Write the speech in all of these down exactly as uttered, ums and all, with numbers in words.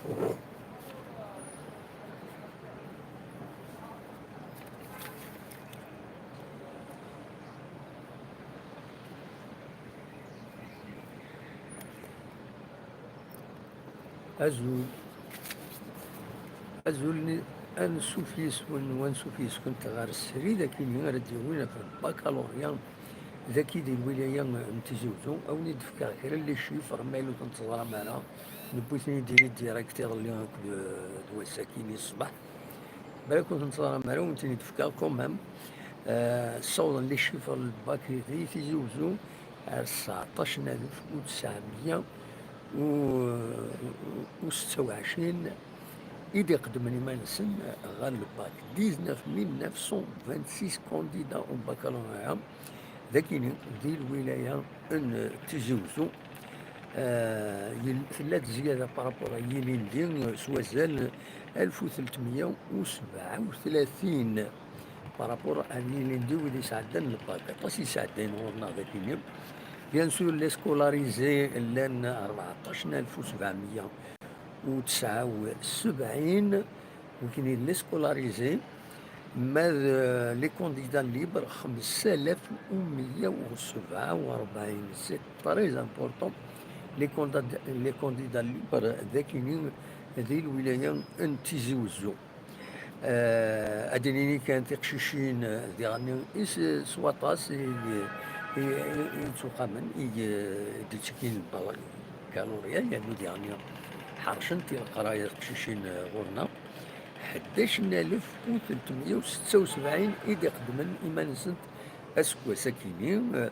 Azul. Azul ni-, ansuf yis-wen, wansuf yis-kent ɣer srid akini ara d-yawin ɣef lbakalurya daki di lwilaya n Tizi Uzzu. A wen-id-fkeɣ kra n les chiffres, ma yella ur ten-teẓram ara, newwi-ten-id i direct iḍelli akked d wass-akini ṣṣbeḥ. Balak ur ten-teẓram ara, ur ten-id-fkeɣ quand même. Euh, ssawḍen les chiffres n lbak di Tizi Uzzu ar tseɛṭac alef u tesɛemya u setta u ɛecrin i d-iqeddmen iman-nsen ɣer lbak. Dix-neuf mille neuf cent vingt-six candidats au baccalauréat, d akini di lwilaya n Tizi Uzzu. Euh, yel-, tella-d zzyada par rapport à yilindi, euh, s wazal alef u tletmya u sebɛa u tlatin par rapport à yilindi wid yesɛeddan lbak. Aṭas i yesɛeddayen ɣur-neɣ d akini. Bien sûr, les scolarisés llan rbeɛṭac alef u sebɛemya u tesɛa u sebɛin, wikini d les scolarisés, ma d, euh, les candidats libres, xemsa alaf u meyya u sebɛa u rebɛin. C'est très important. Les candidats, les candidats libres d akini di lwilaya n Tizi Uzzu. Euh, ad d-nini kan tiqcicin, euh, diɣen i s-, s waṭas i, i, i, i yettwaxamen, i, i d-yettekkin lbakalurya, yernu diɣen ḥercent i leqraya teqcicin, euh, ɣur-neɣ. Ḥdac alef u tletmya u setta u sebɛin i d-iqeddmen iman-nsent aseggas-akini, euh,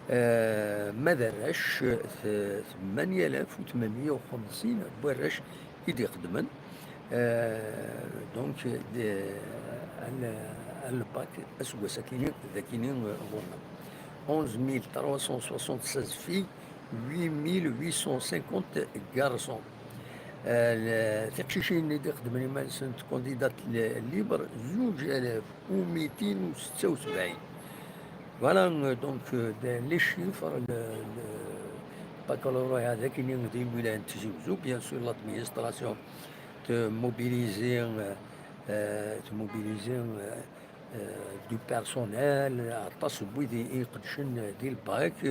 euh, ma d arrac, t-, tmanya alaf u tmenmya u xemsin n warrac i d-iqeddmen. Euh, donc, de, al, al bac aseggas-akini, d akini, euh, ɣur-neɣ. Onze mille trois cent soixante-seize filles, huit mille huit cent cinquante garçons. Euh, le, tiqcicin i d-iqeddmen iman-nsent candidates li-, libres, zuǧ alaf u mitin u setta u sebɛin. Voilà, euh, donc, euh, de, les chiffres, le, le baccalauréat d akini di lwilaya n Tizi Uzzu, bien sûr, l'administration te mobilisé, euh, euh, te mobilisé, euh, euh, du personnel, aṭas n wid i iqeddcen di lbak,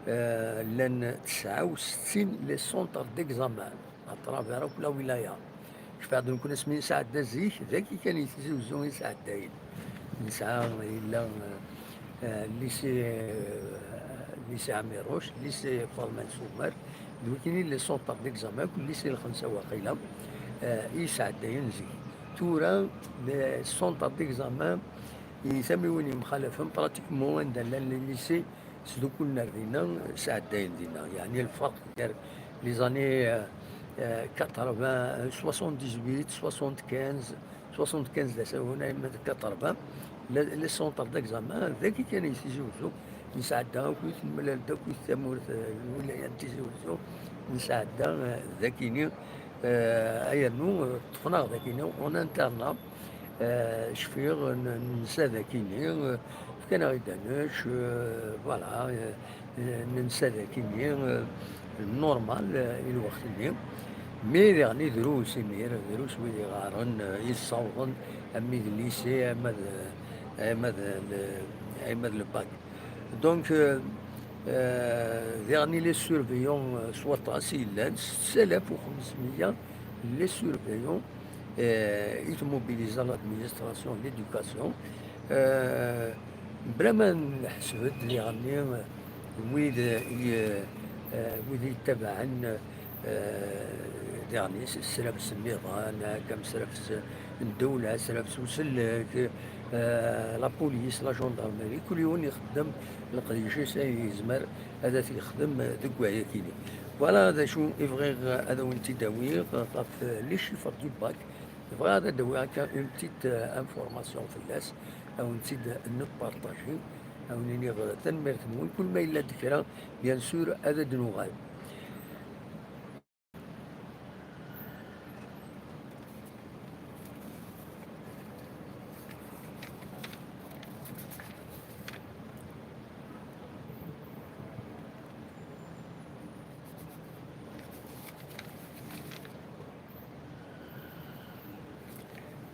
euh, llan tesɛa u settin les centres d'examen à travers akk la wilaya. Cfiɣ-d nekkni asmi nesɛedda zik, dagi kan i Tizi Uzzu i sɛeddayen. Nesɛa, yella, euh, euh, lycée, euh, lycée Amirouche, lycée Faḍma n Sumer, d wikini les centres d'examen, akk lycée Lxemsa waqila, euh, i sɛeddayen zik. Tura, les centres d'examen, i tamiwin yemxalafen, pratiquement, anda llan les lycées, sdukulen ar dinna, sɛeddayen dinna. Yeɛni lferq gar les années, euh, euh, quatre-vingts, soixante-dix-huit, soixante-quinze, soixante-quinze d asawen, ayma d quatre-vingts, le, les centres d'examen, dagi kan i Tizi Uzzu, nesɛedda akkit, nemlal-d akkit tamurt, euh, lwilaya n Tizi Uzzu, nesɛedda, euh, dagini, euh, ayannu, euh, ṭṭfen-aɣ dagini, en internat, euh, cfiɣ, n-, nensa dagini, euh, fkan-aɣ-id ad nečč, euh, voilà, euh, euh, nensa dagini, euh, normal, euh, i lweqt-nni. Mi diɣen i drus imir, drus wid iɣaren, euh, i ssawḍen, ama d lycée, ama d, ama d, ama d le bac. Donc, euh, euh, diɣen les surveillants, euh, s waṭas i yellan, setta alaf u xemsmeyya les surveillants, euh, i tmobilisa l'administration, l'éducation. Euh, bla ma nḥesbed diɣen wid i, euh, wid yettabaɛen, euh, diɣen s-, srabes nniḍen, akka am srabes n ddewla, srabes usellek, euh, la police, la gendarmerie, kul yiwen ixeddem leqdic-is ay yezmer ad t-yexdem deg wayakini. Voilà d acu i bɣiɣ ad awen-tt-id-awiɣ ɣef les chiffres du bac. Bɣiɣ ad d-awiɣ akka une petite, euh, information fell-as, ad awen-tt-id-npartaji, ad awen-iniɣ tanemmirt-nwen. Kul ma yella-d kra, bien sûr, ad d-nuɣal.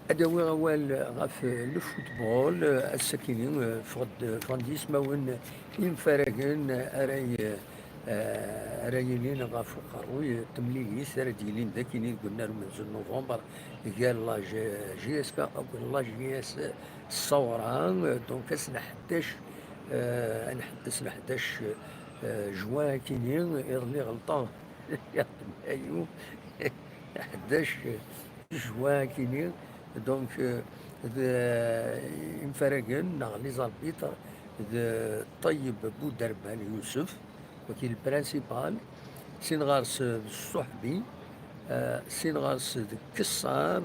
Ad awiɣ awal ɣef le football, ass-akini, ffɣen-d, ffɣen-d yismawen imfaragen ara y-, ara yilin ɣef uqerruy n temlilit ara d-yilin d akini deg unnar umenzu n novembre gar la J S K akked la J S Sawra, donc ass n ḥdac, eh, ass n ḥdac, eh, juin akini, iḍelli ɣelṭeɣ, ayu, ḥdac juin akini, donc, eh, d imfaragen neɣ les arbitres d Ṭayyeb Buderban Yusef, waki le principal, sin ɣer-s d Ṣuḥbi, eh, sin ɣer-s d Kessar,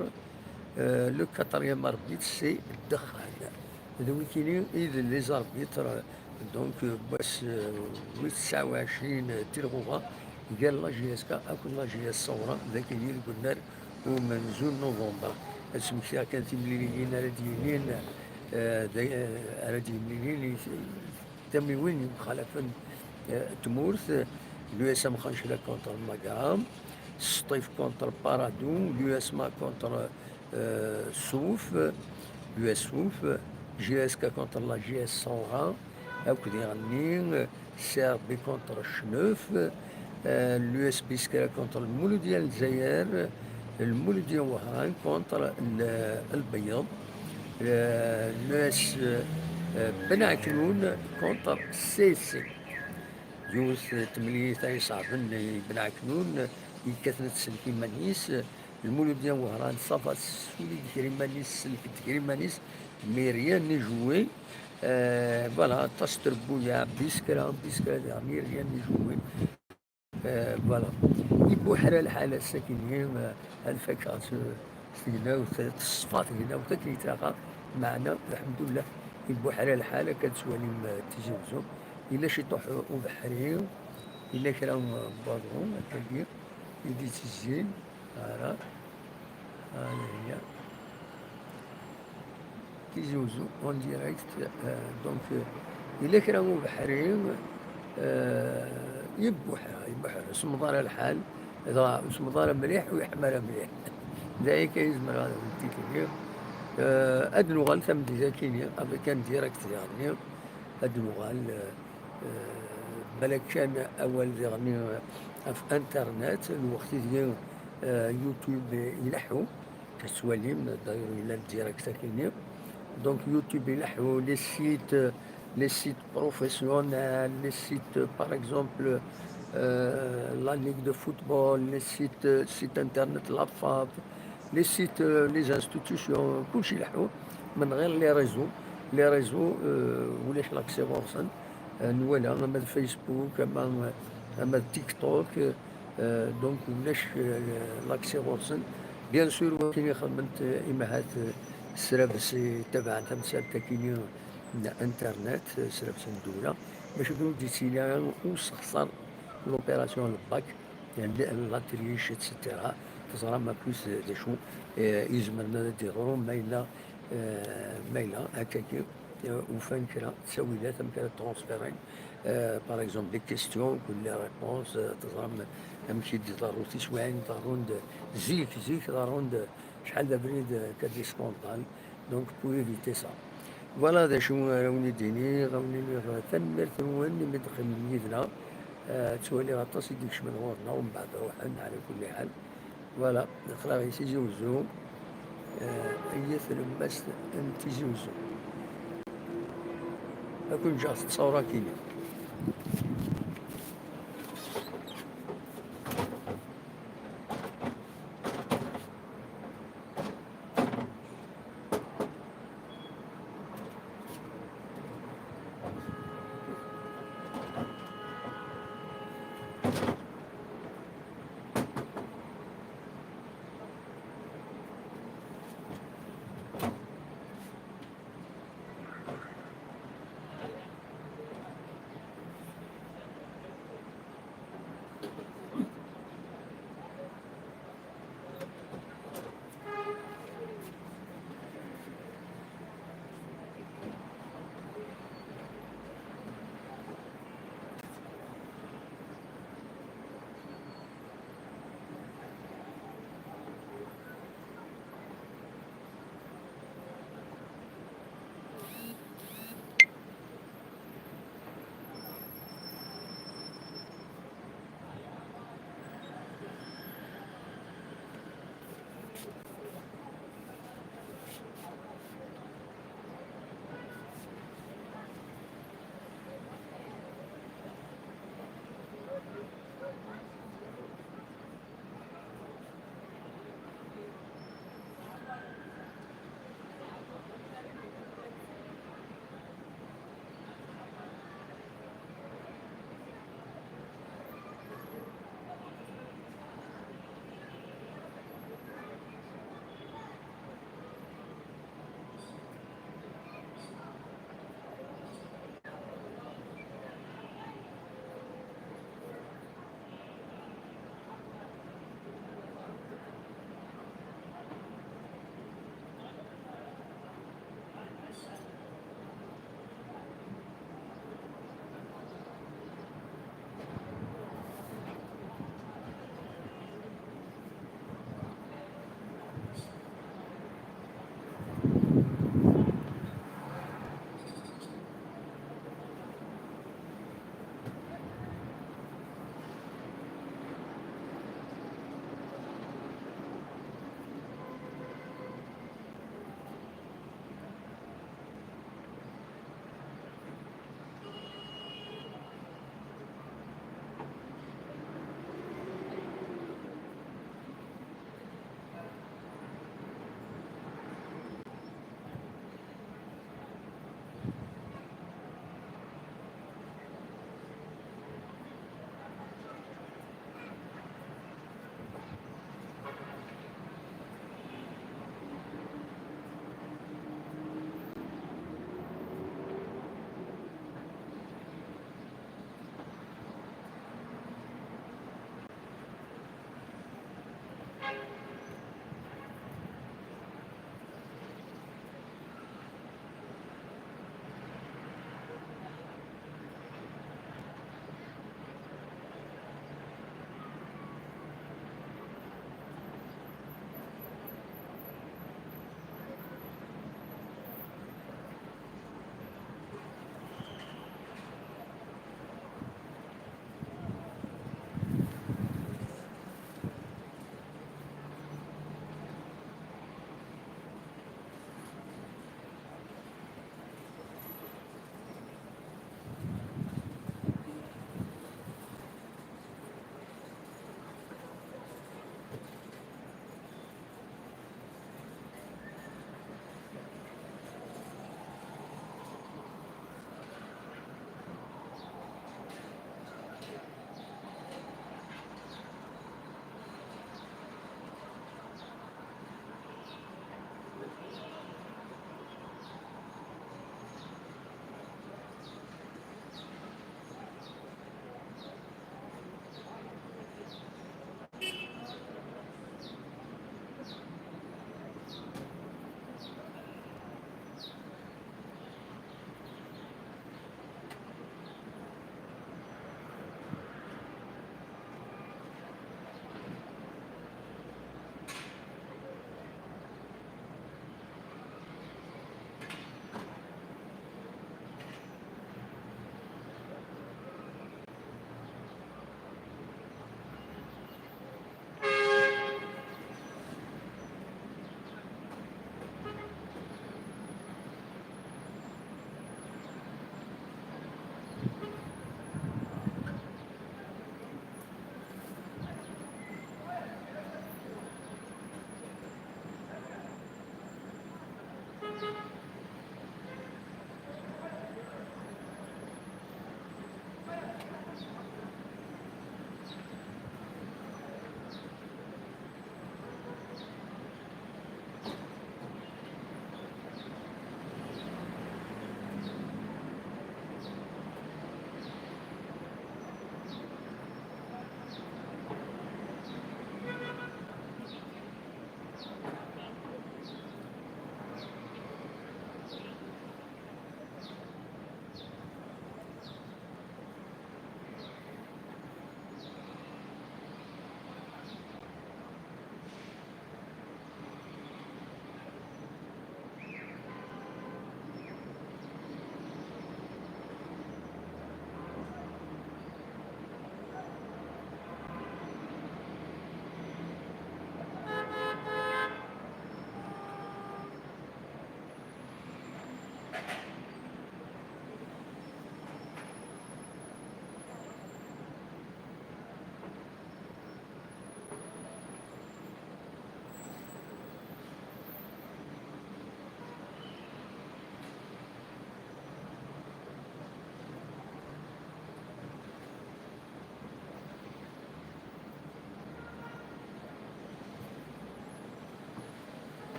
eh, le quatrième arbitre c'est Ddexxan. D wikini i d les arbitres, donc, euh, n wass, euh, wis tesɛa u ɛecrin di lɣuba, gar la J S K akked la J S Sawra, d akini deg unnar umenzu n novembre. Ad smektiɣ kan timliliyin ara d-yilin, euh, d, euh, ara d-yilin i tamiwin yemxalafen, euh, tmurt, l'U S M Xancla contre Magram, Sṭif contre Paradou, l'U S M A contre euh, Souf, l'U S Souf, J S K contre la J S Sawra, akked iɣenni, euh, C R B contre Chnef, euh, l'U S Biskra contre le Mouloudia Lzayer, le Mouloudia Wahran contre le, le Bayad, euh, l'U S, euh, Ben Aknoun contre C C. Yiwet n temlilit ay iṣeɛben i Ben Aknoun, yekkaten ad tsellek iman-is. Lmuludya Wehran, ça va, tessuli-d kra iman-is, tsellek-d kra iman-is, mais rien n'est joué. Euh, voilà, aṭas n trebbuyaɛ, bis kra, bis kra daɣen, rien n'est joué. Euh, voilà. Ibuḥra lḥal ass-akini, euh, ad fakeɣ s, s tegnawt, teṣfa tegnawt akken yettlaqa, meɛna, lḥemdullah, ibuḥra lḥal, akka ad twalim, euh, Tizi Wezzu. Yella ciṭuḥ ubeḥri, yella kra n waḍu, akkagi, i d-ittezzin, ara, ara, Tizi Wezzu, en direct, euh, donc, euh, yella kra n ubeḥri, euh, yebbuḥ, yebbuḥ, ur semmeḍ ara lḥal, dɣa ur semmeḍ ara mliḥ, ur yeḥma ara mliḥ. D ayagi kan i zemreɣ ad wen-t-id-iniɣ. Euh, ad nuɣal tameddit-akini, avec un direct diɣenni, ad nuɣal, euh, Euh, balak kan awal diɣenni ɣef internet, lweqt ideg, euh, YouTube ileḥḥu, tettwalim, d'ailleurs yella le direct akini. Donc YouTube ileḥḥu, les sites, les sites professionnels, les sites, par exemple, euh, la Ligue de football, les sites, site internet la FAF, les sites, euh, les institutions, كلشي يلحو من غير les réseaux. Les réseaux, euh, ulac l'accès ɣur-sen. Euh, nwala ama d Facebook, ama, ama d TikTok, euh, donc ulac, euh, l'accès ɣur-sen. Bien sûr, wakin i xedment, euh, imahat, euh, srabes i tabaɛen tamsalt akini n internet, euh, srabes n ddula, bac akken ur d-yettili ara usexṣar l'opération n le bac. Yeɛni la triche, et cetera. Teẓram akk d acu, eh, izemren ad d-yeḍru ma yella, eh, ma yella akkagi, eh, ufan kra n ttawilat amek ara transférin, eh, par exemple, les questions, akked les réponses, eh, teẓram amek i d-iḍerru tiswiɛin, ḍerrun-d zik, zik ḍerrun-d acḥal d abrid, eh, akka d scandale. Donc, pour éviter ça. Voilà d acu ara wen-id-iniɣ, ara wen-iniɣ tanemmirt-nwen imi d-teqqimem yid-neɣ. Eh, ttwaliɣ aṭas i d-ikecmen ɣur-neɣ, umbeɛd ruḥen, ɛla kulli ḥal. Voilà, aql-aɣ i Tizi Wezzu, eh, ay at tlemmast n Tizi Wezzu. Ad ken-ǧǧeɣ tettṣawṛakini.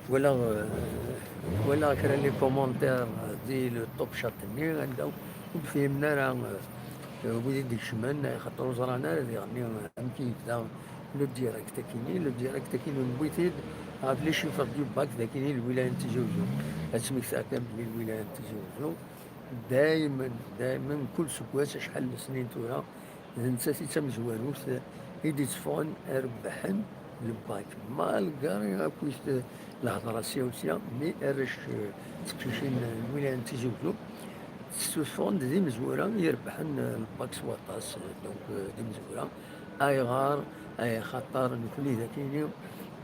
Walaɣ, euh, walaɣ kra n les commentaires di le top chat-nni, anda ur d-fihmen ara, euh, wid i d-ikecmen, xaṭer ur ẓran ara diɣenni amek i yebda le direct akini. Le direct akini newwi-t-id ɣef les chiffres du bac dakini lwilaya n Tizi Uzzu. Ad smektaɣ kan belli lwilaya n Tizi Uzzu daymen, daymen, kul seggas, acḥal n snin tura, d nettat i d tamezwarut i d-itteffɣen irebḥen le bac. Malgré akkit lehḍra sya u sya, mi arrac, eh, d teqcicin n lwilaya n Tizi Uzzu, tteffɣen-d d imezwura irebḥen, eh, le bac s waṭas, eh, donc, eh, d imezwura. Ayɣer? Ay, xaṭer nekni dakini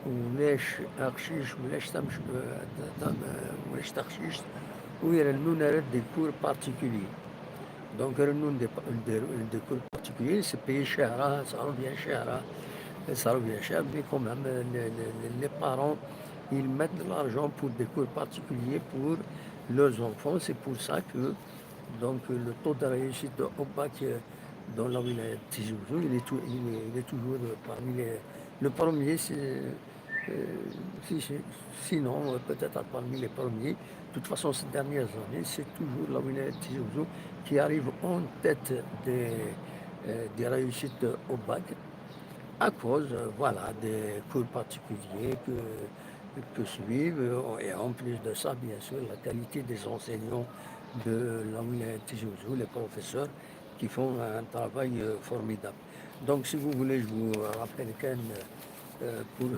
ulac aqcic, ulac tamec-, eh, ta-, ta-, eh, ulac taqcict ur irennun ara des cours particuliers. Donc, rennun des, des, des cours particuliers, c'est payé cher, hein, ça revient cher, hein. Ça revient cher, mais quand même, euh, les, les, les parents, ils mettent de l'argent pour des cours particuliers pour leurs enfants. C'est pour ça que, donc, le taux de réussite au bac, euh, dans la wilaya de Tizi Ouzou, il est, tou-, il est, il est toujours, euh, parmi les, le premier, c'est, euh, si, si, sinon, euh, peut-être parmi les premiers. De toute façon, ces dernières années, c'est toujours la wilaya de Tizi Ouzou qui arrive en tête des, euh, des réussites au bac à cause, euh, voilà, des cours particuliers que, que suivent, euh, et en plus de ça, bien sûr, la qualité des enseignants de la wilaya de Tizi Ouzou, les professeurs qui font un travail, euh, formidable. Donc, si vous voulez, je vous rappelle que, euh, pour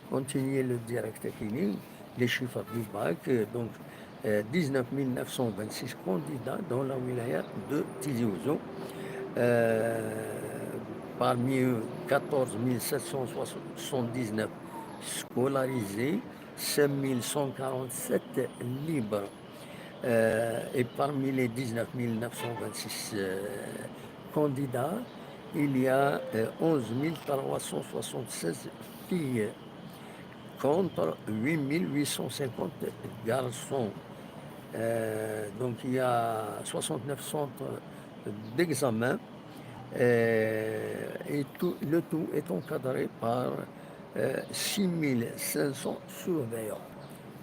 continuer le direct akini, les chiffres du bac, euh, donc, euh, dix-neuf mille neuf cent vingt-six candidats dans la wilaya de Tizi Ouzou. Euh, parmi eux, quatorze mille sept cent soixante-dix-neuf scolarisés, cinq mille cent quarante-sept libres. Euh, et parmi les dix-neuf mille neuf cent vingt-six, euh, candidats, il y a, euh, onze mille trois cent soixante-seize filles contre huit mille huit cent cinquante garçons. Euh, donc il y a soixante-neuf centres d'examen, euh, et tout, le tout est encadré par, euh, six mille cinq cents surveillants,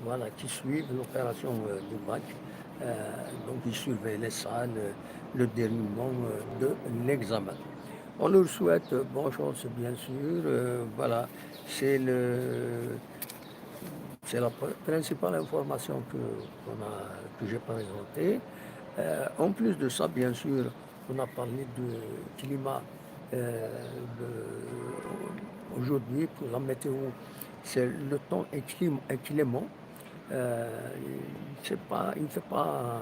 voilà, qui suivent l'opération, euh, du bac. Euh, donc, ils surveillent les salles, euh, le déroulement, euh, de l'examen. On leur souhaite, euh, bonne chance, bien sûr. Euh, voilà, c'est le, c'est la pr-, principale information que, qu'on a, que j'ai présentée. Euh, en plus de ça, bien sûr, on a parlé de climat, euh, de, aujourd'hui, pour la météo, c'est le temps est clim-, est clément. Euh, c'est pas, il fait pas,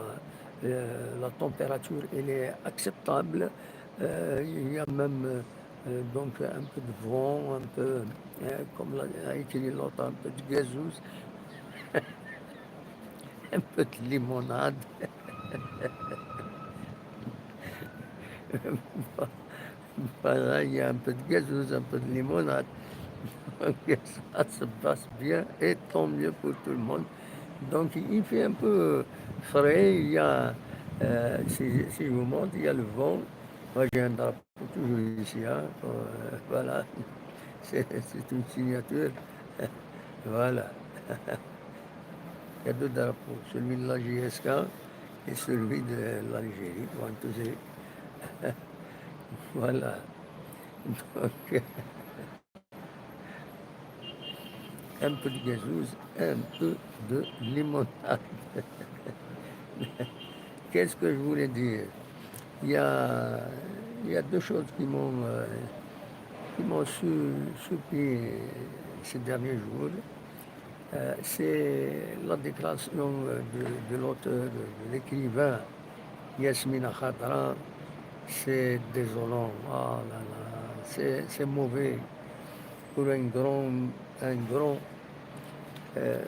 euh, la température, elle est acceptable. Euh, il y a même, euh, donc un peu de vent, un peu, euh, comme l'a, a écrit l'autre, un peu de gazouze, un peu de limonade. Voilà, il y a un peu de gazouze, un peu de limonade. Donc, ça se passe bien et tant mieux pour tout le monde. Donc, il fait un peu frais, il y a, euh, si, si je vous montre, il y a le vent. Moi, j'ai un drapeau toujours ici, hein, euh, voilà. C'est, c'est une signature. Voilà. Il y a deux drapeaux, celui de la J S K et celui de l'Algérie. Bon, tous ces, voilà. Donc, un peu de gazouze, un peu de limonade. Qu'est-ce que je voulais dire ? Il y a, il y a deux choses qui m'ont, euh, qui m'ont su-, surpris ces derniers jours. Euh, c'est la déclaration, euh, de, de l'auteur, de, de l'écrivain Yasmina Khadra. C'est désolant. Ah là là, c'est, c'est mauvais pour un grand, un grand, euh,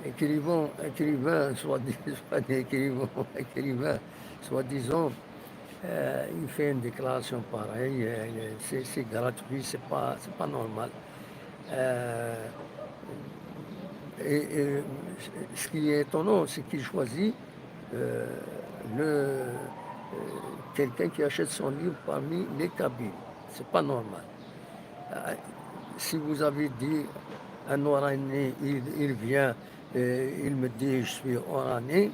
écrivain, écrivain, soit dit, soit dit écrivain, écrivain, soi-disant, euh, il fait une déclaration pareille, euh, c'est, c'est gratuit, c'est pas, c'est pas normal. Euh, et, et ce qui est étonnant, c'est qu'il choisit, euh, le, euh, quelqu'un qui achète son livre parmi les Kabyles. C'est pas normal. Euh, si vous avez dit un Orani, il, il vient, euh, il me dit, je suis Orani,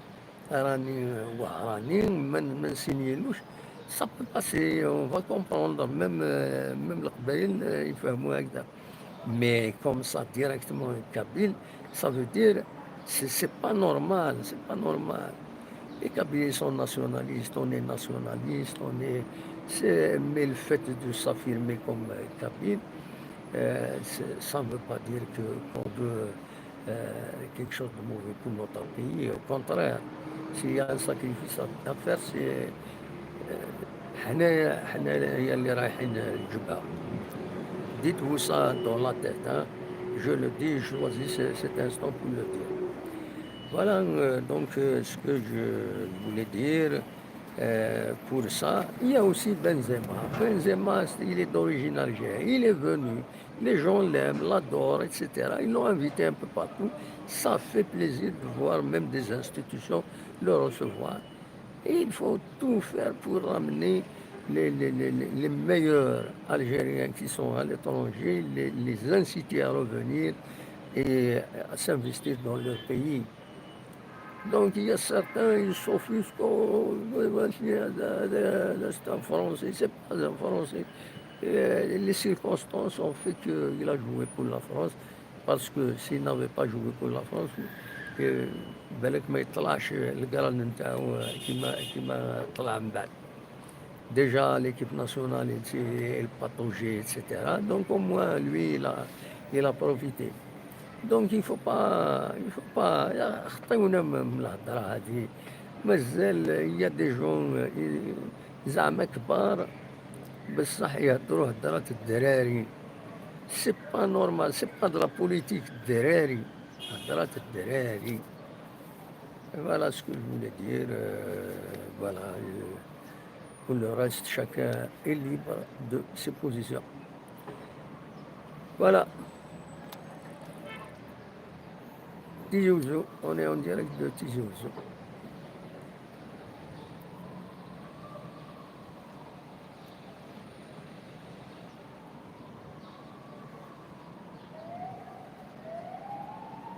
Orani, euh, Wahrani, même, même si Nielouche, ça peut passer, on va comprendre, même, euh, même les Kabyles, euh, ils font moins que ça. Mais comme ça, directement, un Kabyle, ça veut dire, c'est c'est pas normal, c'est pas normal. Les Kabyles sont nationalistes, on est nationaliste, on est, c'est, mais le fait de s'affirmer comme euh, Kabyle, euh, c'est- ça ne veut pas dire que qu'on veut euh, quelque chose de mauvais pour notre pays. Au contraire, s'il y a un sacrifice à, à faire, c'est euh, حنايا حنايا اللي رايحين الجبهة. Dites-vous ça dans la tête, hein. Je le dis, je choisis ce- cet instant pour le dire. Voilà, euh, donc, euh, ce que je voulais dire euh, pour ça. Il y a aussi Benzema. Benzema, il est d'origine algérienne. Il est venu. Les gens l'aiment, l'adorent, et cetera. Ils l'ont invité un peu partout. Ça fait plaisir de voir même des institutions le recevoir. Et il faut tout faire pour ramener les, les- les- les- les meilleurs Algériens qui sont à l'étranger, les, les inciter à revenir et à s'investir dans leur pays. Donc il y a certains, ils s'offusquent, oh, ouais, ouais, c'est un, un- un- c'est un Français, c'est pas un Français. Et les circonstances ont fait qu'il a joué pour la France, parce que s'il n'avait pas joué pour la France, euh, بالك ما يطلعش القرن نتاعو كيما كيما طلع من بعد. Déjà, l'équipe nationale, elle, s'est- elle pataugeait, et cetera. Donc, au moins, lui, il a, il a profité. Donc, il faut pas, il faut pas, يا خطيونا من من الهضرة هذه. مازال، il y a des gens, euh, زعما كبار، بصح يهضروا هضرات الدراري. C'est pas normal, c'est pas de la politique الدراري. هضرات الدراري. Voilà ce que je voulais dire. Euh, voilà. Euh, pour le reste, chacun est libre de ses positions. Voilà. Tizi Ouzou, on est en direct de Tizi Ouzou.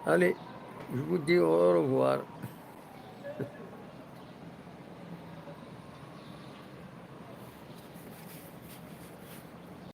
Allez, je vous dis au revoir.